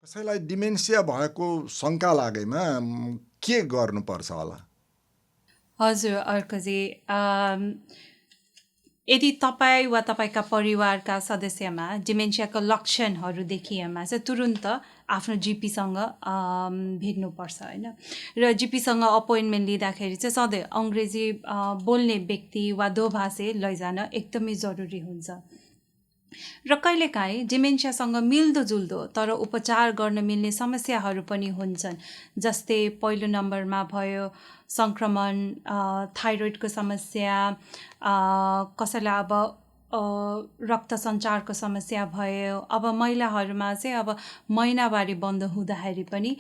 कसैलाई डिमेन्सिया भएको शङ्का लागेमा के गर्नुपर्छ होला? हजुर अर्कजी, यदि तपाईँ वा तपाईँका परिवारका सदस्यमा डिमेन्सियाको लक्षणहरू देखिएमा चाहिँ तुरुन्त आफ्नो जिपीसँग भेट्नुपर्छ होइन। र जिपीसँग अपोइन्टमेन्ट लिँदाखेरि चाहिँ सधैँ अङ्ग्रेजी बोल्ने व्यक्ति वा दोभाषी लैजान एकदमै जरुरी हुन्छ। र कहिलेकाहीँ डिमेन्सियासँग मिल्दोजुल्दो तर उपचार गर्न मिल्ने समस्याहरू पनि हुन्छन्। जस्तै पहिलो नम्बरमा भयो सङ्क्रमण, थाइरोइडको समस्या, कसैलाई अब रक्त सञ्चारको समस्या भयो। अब महिलाहरूमा चाहिँ अब महिनावारी बन्द हुँदाखेरि पनि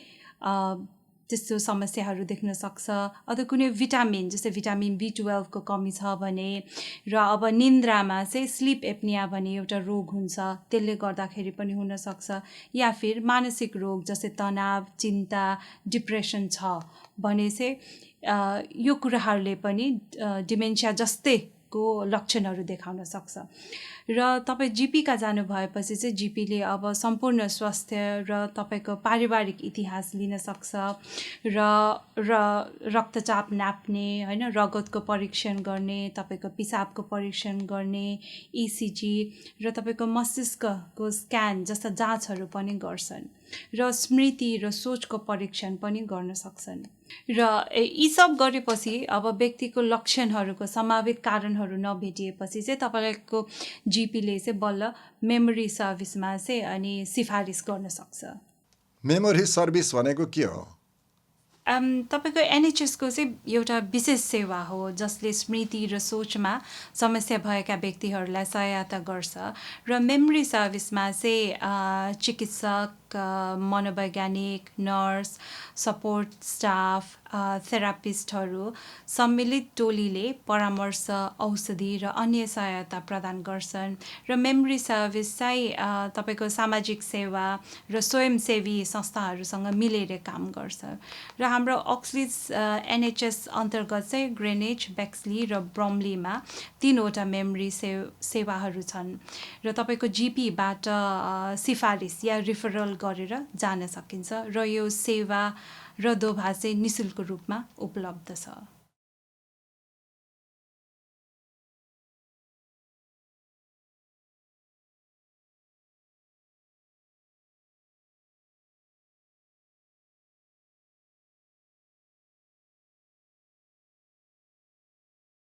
त्यस्तो समस्याहरू देख्न सक्छ। अथवा कुनै भिटामिन जस्तै भिटामिन B12 को कमी छ भने, र अब निन्द्रामा चाहिँ स्लिप एप्निया भन्ने एउटा रोग हुन्छ, त्यसले गर्दाखेरि पनि हुनसक्छ। या फिर मानसिक रोग जस्तै तनाव, चिन्ता, डिप्रेसन छ भने चाहिँ यो कुराहरूले पनि डिमेन्सिया जस्तैको लक्षणहरू देखाउन सक्छ। र तपाईँ जिपीका जानु भएपछि चाहिँ जिपीले अब सम्पूर्ण स्वास्थ्य र तपाईँको पारिवारिक इतिहास लिन सक्छ, र रक्तचाप नाप्ने होइन, रगतको परीक्षण गर्ने, तपाईँको पिसाबको परीक्षण गर्ने, इसिजी र तपाईँको मस्तिष्कको स्क्यान जस्ता जाँचहरू पनि गर्छन्, र स्मृति र सोचको परीक्षण पनि गर्न सक्छन्। र यी सब गरेपछि अब व्यक्तिको लक्षणहरूको सम्भावित कारणहरू नभेटिएपछि चाहिँ तपाईँको जिपीले चाहिँ बल्ल मेमोरी सर्भिसमा चाहिँ अनि सिफारिस गर्न सक्छ। मेमोरी सर्भिस भनेको के हो? तपाईँको एनएचएसको चाहिँ एउटा विशेष सेवा हो जसले स्मृति र सोचमा समस्या भएका व्यक्तिहरूलाई सहायता गर्छ। र मेमोरी सर्भिसमा चाहिँ चिकित्सक, मनोवैज्ञानिक, नर्स, सपोर्ट स्टाफ, थेरापिस्टहरू सम्मिलित टोलीले परामर्श, औषधि र अन्य सहायता प्रदान गर्छन्। र मेमोरी सर्भिस चाहिँ तपाईँको सामाजिक सेवा र स्वयंसेवी संस्थाहरूसँग मिलेर काम गर्छ। र हाम्रो अक्सलिज एनएचएस अन्तर्गत चाहिँ ग्रेनेज, बेक्सली र ब्रम्लीमा 3वटा मेमोरी सेवाहरू छन्। र तपाईँको जिपीबाट सिफारिस या रिफरल गरेर जान सकिन्छ, र यो सेवा र दोभाष चाहिँ निःशुल्क रूपमा उपलब्ध छ।